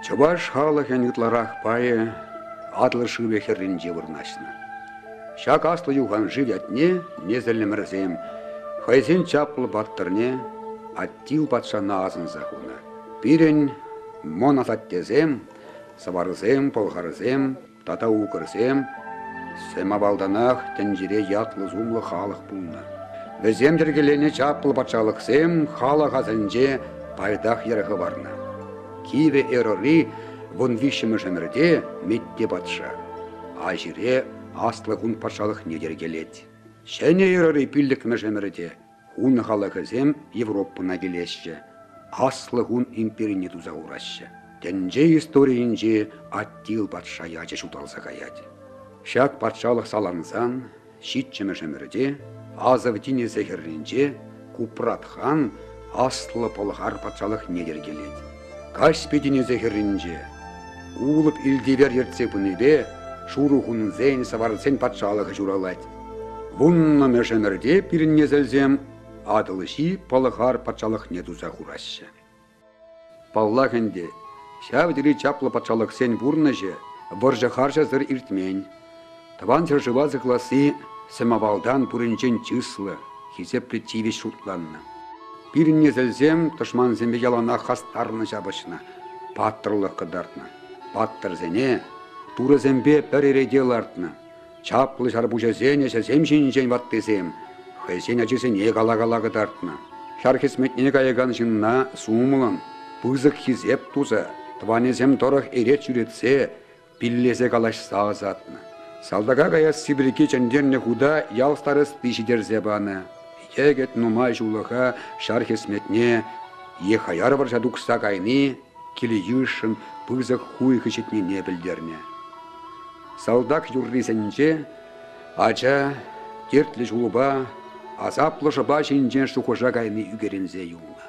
Чӑваш халӑхӗн ытларах пайӗ Атӑл шывӗ хӗрринче вырнаҫнӑ. Ҫак аслӑ юханшыв ятне несӗлӗмӗрсем хӑйсен чаплӑ паттӑрне Аттил патшана асӑнса хунӑ. Пирӗн мӑн асаттесем, сӑварсем, пӑлхарсем тата укӑрсем сӗм авалтанах тӗнчере ятлӑ-сумлӑ халӑх пулнӑ. Вӗсем йӗркеленӗ чаплӑ патшалӑхсем халӑх асӗнче пайтах йӗр хӑварнӑ. Кивӗ эрӑри 13-мӗш ӗмӗрте Метте патша Аҫире Аслӑ Хун патшалӑхне йӗркелет. Ҫӗнӗ эрӑри пиллӗкмӗш ӗмӗрте Хун халӑхӗсем Европӑна килеҫҫӗ, Аслӑ Хун империне туса хураҫҫӗ. Тӗнче историйӗнче Аттил патша ячӗ ҫуталса каять. Ҫак патшалӑх салансан ҫиччӗмӗш ӗмӗрте Асӑв тинӗсӗ хӗрринче Купрат хан Аслӑ Пӑлхар патшалӑхне йӗркелет. Каҫпи тинӗсӗ хӗрринче Улӑп Илтивер ертсе пынипе шурӑ хунсен, сӑварсен патшалӑхӗ ҫуралать. Вуннӑмӗш ӗмӗрте пирӗн несӗлсем Атӑлҫи Пӑлхар патшалӑхне туса хураҫҫӗ. Паллах ӗнтӗ, ҫав тери чаплӑ патшалӑхсен пурнӑҫӗ вӑрҫӑ-харҫӑсӑр иртмен. Тӑван ҫӗршыва сыхласси сӗм авалтан пуринчен чыслӑ, хисеплӗ тивӗҫ шутланнӑ. Пирӗн несӗлсем тӑшмансемпе яланах хастарлӑн ҫапӑҫнӑ, паттӑрлӑх кӑтартнӑ. Паттӑрсене турӑсемпе пӗр ӗрете лартнӑ. Чаплӑ ҫарпуҫӗсен ӗҫӗсем ҫинчен ваттисем хӑйсен ачисене кала-кала кӑтартнӑ. Ҫар хӗсметне каякан ҫынна сумлӑн, пысӑк хисеп туса, тӑванӗсем тӑрӑх эрет ҫӳретсе, пиллесе калаҫса ӑсатнӑ. Салтака каясси пирки чӗнтернӗ хута ял старости ҫитерсе панӑ. Йӗкӗт нумай ҫуллӑха ҫар хӗсметне е хаяр вӑрҫа тухса кайни кил-йышшӑн пысӑк хуйхӑ ҫитнине пӗлтернӗ. Салтак юррисенче ача тертлӗ ҫулпа, асаплӑ шӑпа ҫинчен шухӑша кайни ӳкерӗнсе юлнӑ.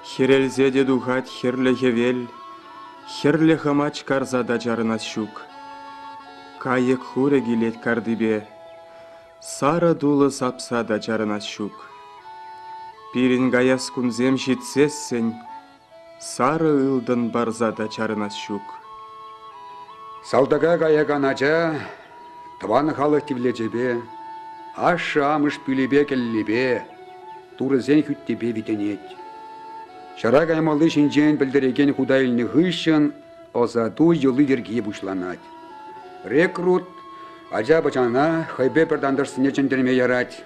Хӗрелсе те тухать хӗрлӗ хӗвел, хӗрлӗ хӑмач карса та чарӑнас ҫук. Кайӑк хурӗ килет картипе, сарӑ тулӑ сапса та чарӑнас ҫук. Пирӗн каяс кунсем ҫитсессӗн Сарӑ ылтӑн парса та чарӑнас ҫук. Салтака каякан ача тӑван халӑх тивлечӗпе, ашшӗ-амӑш пӳлипе кӗллипе, турӑсен хӳттипе витӗнет. Ҫара каймалли ҫинчен пӗлтерекен хута илнӗ хыҫҫӑн ӑсату йӑли-йӗрки пуҫланать. Рекрут ача-пӑчана хӑйпе пӗр тантӑшсене чӗнтерме ярать.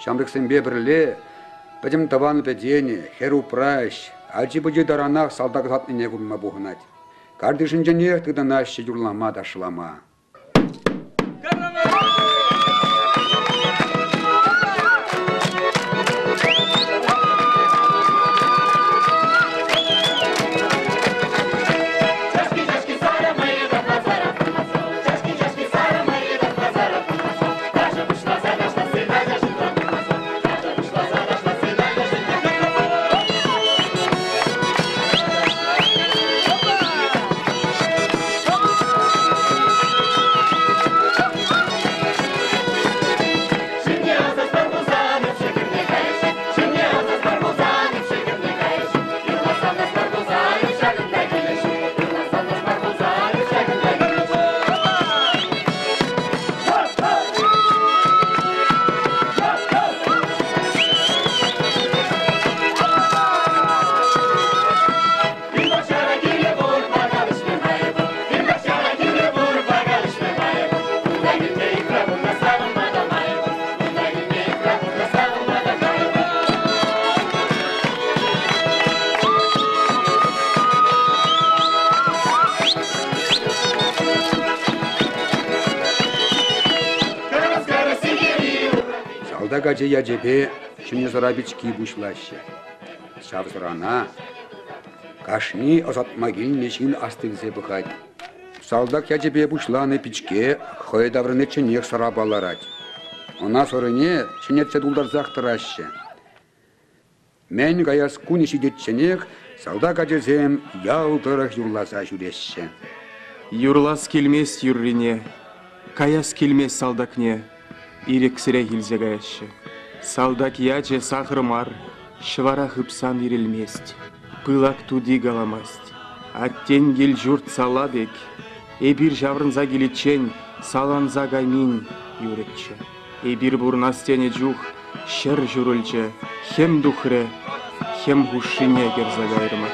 Ҫамрӑксемпе пӗрле пӗтӗм тӑван-пӗтенӗ, хӗр-упраҫ, ачи-пӑчи таранах салтак ӑсатнине курма пухӑнать. Картишӗнченех тытӑнаҫҫӗ юрлама-ташлама. Салтак ачи ячӗпе ҫӗнӗ сӑра пички пуҫлаҫҫӗ. Ҫав сӑрана кашни ӑсатма килнӗ ҫын астивсе пӑхать. Салтак ячӗпе пуҫланӑ пичке хӑй таврӑничченех сӑрапа ларать. Ӑна сӑрине ҫӗнетсе тултарсах тӑраҫҫӗ. Мӗн каяс кунӗ ҫитичченех салтак ачисем ял тӑрӑх юрласа ҫӳреҫҫӗ. Юрлас килмест юррине, каяс килмест салтакне. Ирӗксӗрех илсе каяҫҫӗ. Салтак ячӗ сахӑр мар, ҫӑвара хыпсан ирӗлмест, пылак тути каламасть. Аттен кил-ҫурт сала пек, эпир ҫаврӑнса киличчен саланса каймин юрӗччӗ. Эпир пурӑнас тенӗ чух ҫӗр ҫурӑлчӗ, хӗм тухрӗ, хӗм хушшине кӗрсе кайрӑмӑр.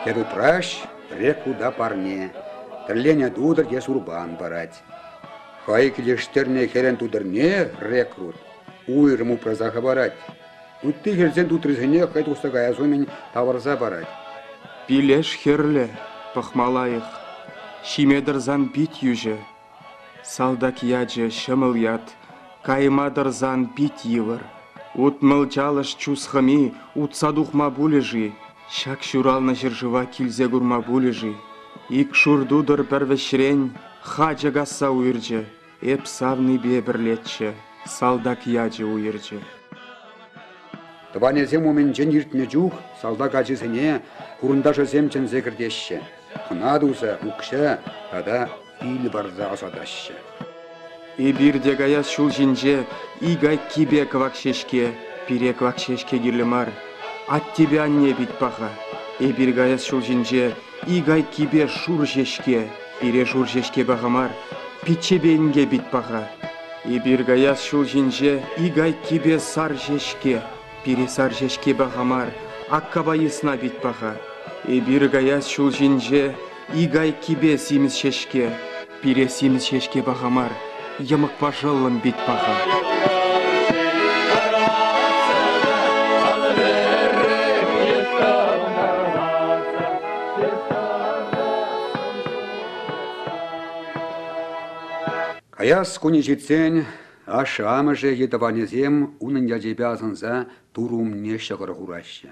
Хӗрупраҫ рекуда парне, тӗрленӗ тутӑр е сурпан парать. Хӑй килӗштернӗ хӗрӗн тутӑрне рекрут уйрӑм упраса хӑварать. Ытти хӗрсен тутрисене хӑй тухса каяс умӗн тавӑрса парать. Пилеш хӗрлӗ, пӑхма лайӑх. Ҫиме тӑрсан пит йӳҫӗ. Салтак ячӗ ҫӑмӑл ят, кайма тӑрсан пит йывӑр. 60 чалӑш чус хӑми утса тухма пулӗ-ши? Ҫак ҫуралнӑ ҫӗршыва килсе курма пулӗ-ши? Ик шур тутӑр пӗр вӗҫрен хачӑ касса уйӑрчӗ. Эп савнипе пӗрлеччӗ, салтак ячӗ уйӑрчӗ. Тӑванӗсем умӗнчен иртнӗ чух салтак ачисене хурӑнташӗсем чӗнсе кӗртеҫҫӗ, хӑна туса укҫа тата пил парса ӑсатаҫҫӗ. Эпир те каяс ҫул ҫинче ик айккипе кӑвак ҫеҫке, пире кӑвак ҫеҫке кирлӗ мар. Аттепе анне пит паха. Эпир каяс ҫул ҫинче ик айккипе шур ҫеҫке, пире шур ҫеҫке паха мар, пиччепе инке пит паха. Эпир каяс ҫул ҫинче ик айккипе сар ҫеҫке, пире сар ҫеҫке паха мар, аккапа йысна пит паха. Эпир каяс ҫул ҫинче ик айккипе симӗс ҫеҫке, пире симӗс ҫеҫке паха мар, йӑмӑкпа шӑллӑм пит паха. Каяс кунӗ ҫитсен ашшӗ-амӑшӗ е тӑванӗсем унӑн ячӗпе асӑнса Турӑ умне ҫӑкӑр хураҫҫӗ.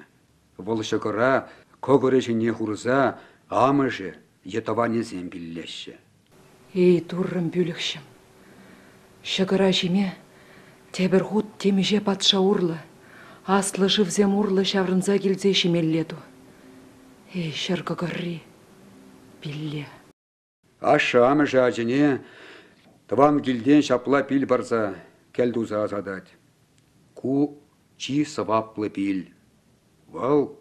Вӑл ҫӑкӑра кӑкӑрӗ ҫине хурса амӑшӗ е тӑванӗсем пиллеҫҫӗ. Эй, Туррӑм пӳлӗхҫӗм, ҫӑкӑра ҫиме тепӗр хут темиҫе патша урлӑ, аслӑ шывсем урлӑ ҫаврӑнса килсе ҫимелле ту. Эй, ҫӗр кӑкӑрри, пилле. Ашшӗ-амӑшӗ ачине тӑван килтен ҫапла пил парса кӗл туса ӑсатать. Ку чи сӑваплӑ пил. Вӑл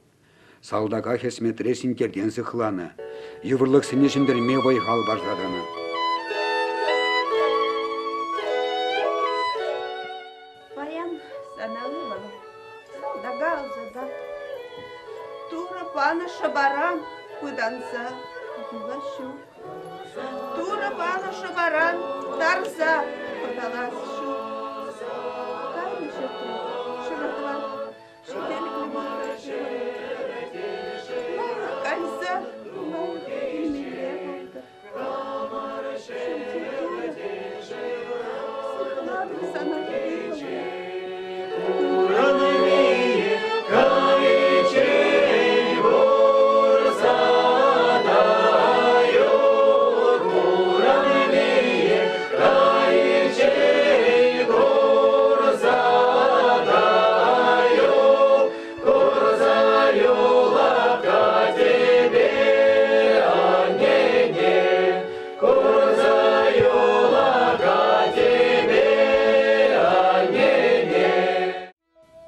салтака хӗсметре синкертен сыхланӑ, йывӑрлӑхсене ҫӗнтерме вӑй-хал парса тӑнӑ. Паян сана ывӑлӑм салтака ӑсатать. Турӑ панӑ шӑпаран пытанса юлас ҫук. Турӑ панӑ шӑпаран тарса хӑтӑлас ҫук. Кайнӑ ҫӗртре шӑрӑхла ҫителӗклӗ пултӑр Лайӑх кайса лайӑх килмелле пултӑр. Ҫӳлти Турӑ сыхлатӑр сана ывӑлӑм.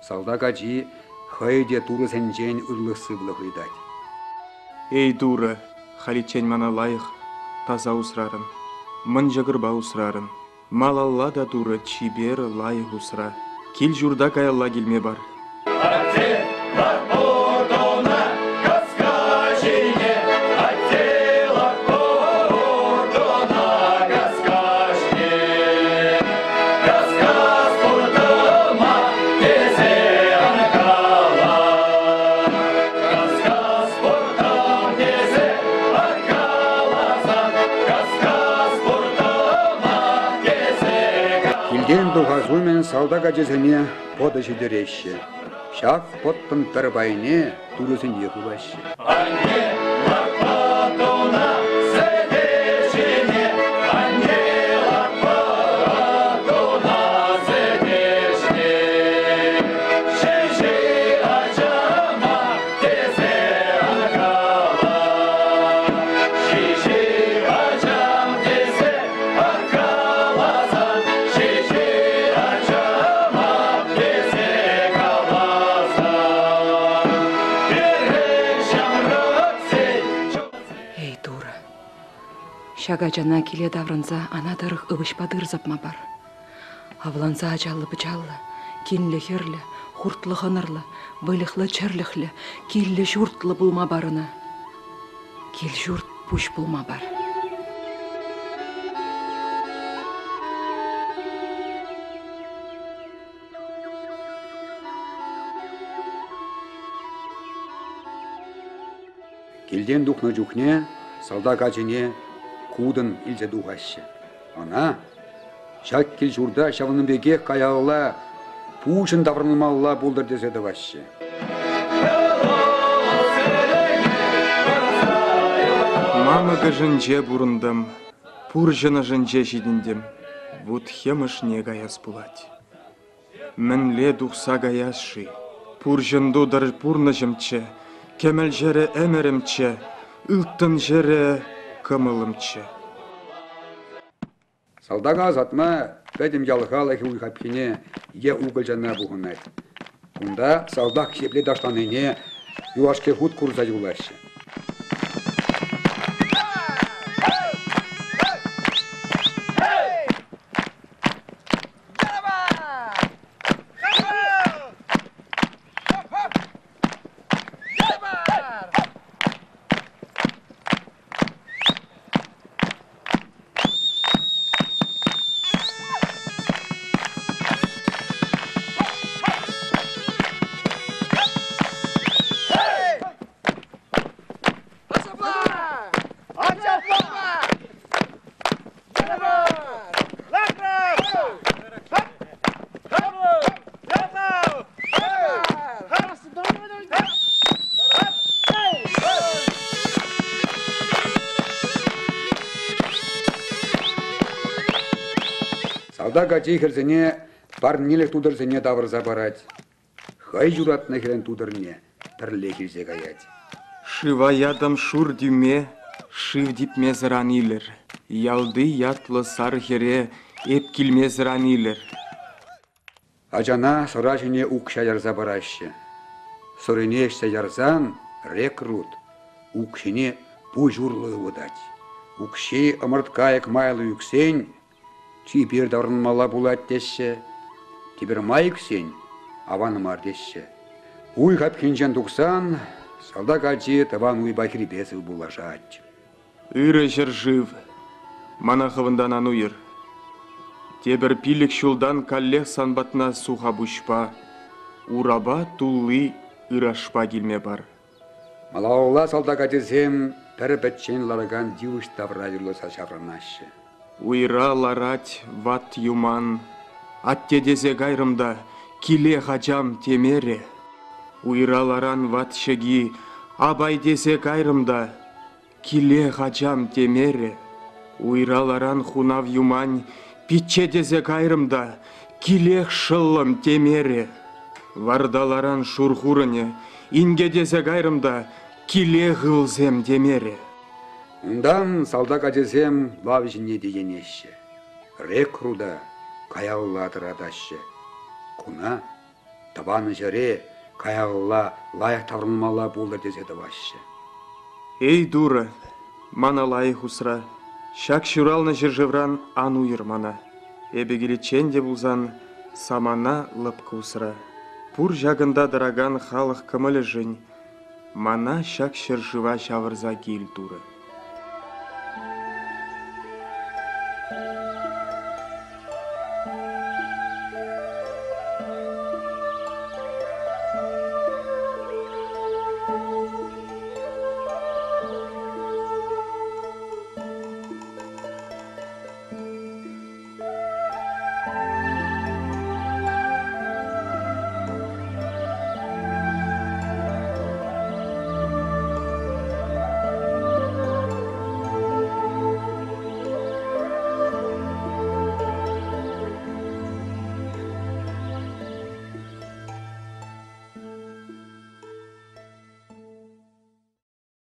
Салтак ачи хӑй те турӑсенчен ырлӑх-сывлӑх ыйтать. Эй, Турӑ, халиччен мана лайӑх, таса усрарӑн, мӑн ҫӑкӑрпа усрарӑн. Малалла та Турӑ чипер, лайӑх усра. Кил-ҫурта каялла килме пар. Атте, лак-пуртуна каска ҫине, атте, лак-пуртуна каска ҫине. Каскас пуртӑма тесе ан кала. Каскас пуртӑм тесе ан каласан, каскас пуртӑма тесе Килтен тухас умӗн салтак ачисене пӑтӑ ҫитереҫҫӗ. Ҫак пӑттӑн пӗр пайне турӑсене хываҫҫӗ. Анне, лаппа-туна сӗтел ҫине, анне, лаппа-туна сӗтел ҫине. Ҫӗҫӗ. Ҫак ачана киле таврӑнса ана тӑрӑх ывӑҫпа тыр сапма пар. Авланса ачаллӑ-пӑчаллӑ, кинлӗ-хӗрлӗ, хуртлӑ-хӑнӑрлӑ, выльӑхлӑ-чӗрлӗхлӗ, киллӗ-ҫуртлӑ пулма пар ӑна. Кил-ҫурт пуҫ пулма пар. Килтен тухнӑ чухне салтак ачине кутӑн илсе тухаҫҫӗ. Ӑна ҫак кил-ҫурта ҫавӑн пекех каялла пуҫӑн таврӑнмалла пултӑр тесе тӑваҫҫӗ. Мамӑк ӑшӗнче пурӑнтӑм, пурҫӑн ӑшӗнче ҫитӗнтӗм. Вут-хӗм ӑшне каяс пулать. Мӗнле тухса каяс-ши? Пурҫӑн тутӑр пурнӑҫӑмччӗ, кӗмӗл ҫӗрӗ ӗмӗрӗмччӗ, ылтӑн ҫӗрӗ кӑмӑлӑмччӗ. Салтака ӑсатма пӗтӗм ял халӑхӗ уй хапхине е укӑлчана пухӑнать. Кунта салтак епле ташланине юлашки хут курса юлаҫҫӗ. Салтак ачи хӗрсене парнелӗх тутӑрсене тавӑрса парать. Хӑй юратнӑ хӗрӗн тутӑрне пӗрлех илсе каять. Шыва ятӑм шур тӳме, шыв типмесӗр ан илӗр. Ялти ятлӑ сар хӗре эп килмесӗр ан илӗр. Ачана сӑра ҫине укҫа ярса параҫҫӗ. Сӑрине ӗҫсе ярсан рекрут укҫине пуҫ урлӑ ывӑтать. Укҫи ӑмӑрткайӑк майлӑ ӳксен чипер таврӑнмалла пулать теҫҫӗ. Тепӗр май ӳксен аван мар теҫҫӗ. Уй хапхинчен тухсан салтак ачи тӑван уйпа хирпе сывпуллашать. Ырӑ ҫӗршыв, мана хӑвӑнтан ан уйӑр. Тепӗр 5 ҫултан каллех сан патна сухапуҫпа, урапа тулли ырашпа килме пар. Малалла салтак ачисем пӗр-пӗччен ларакан йывӑҫ тавра юрласа ҫаврӑнаҫҫӗ. Уйра ларать ват юман. Атте тесе кайрӑм та килех ачам темерӗ. Уйра ларан ват ҫӑки апай тесе кайрӑм та килех ачам темерӗ. Уйра ларан хунав юман пичче тесе кайрӑм та килех шӑллӑм темерӗ. Варта ларан шур хурӑнӗ инке тесе кайрӑм та килех ывӑлсем темерӗ. Унтан салтак ачисем лав ҫине тиенеҫҫӗ. Рекрута каялла тӑратаҫҫӗ. Куна тӑван ҫӗре каялла лайӑх таврӑнмалла пултӑр тесе тӑваҫҫӗ. Эй, Турӑ, мана лайӑх усра. Ҫак ҫуралнӑ ҫӗршывран ан уйӑр мана. Эпӗ киличчен те пулсан самана лӑпкӑ усра. Пур ҫакӑнта тӑракан халӑх кӑмӑлӗшӗн мана ҫак ҫӗршыва ҫавӑрса кил, Турӑ.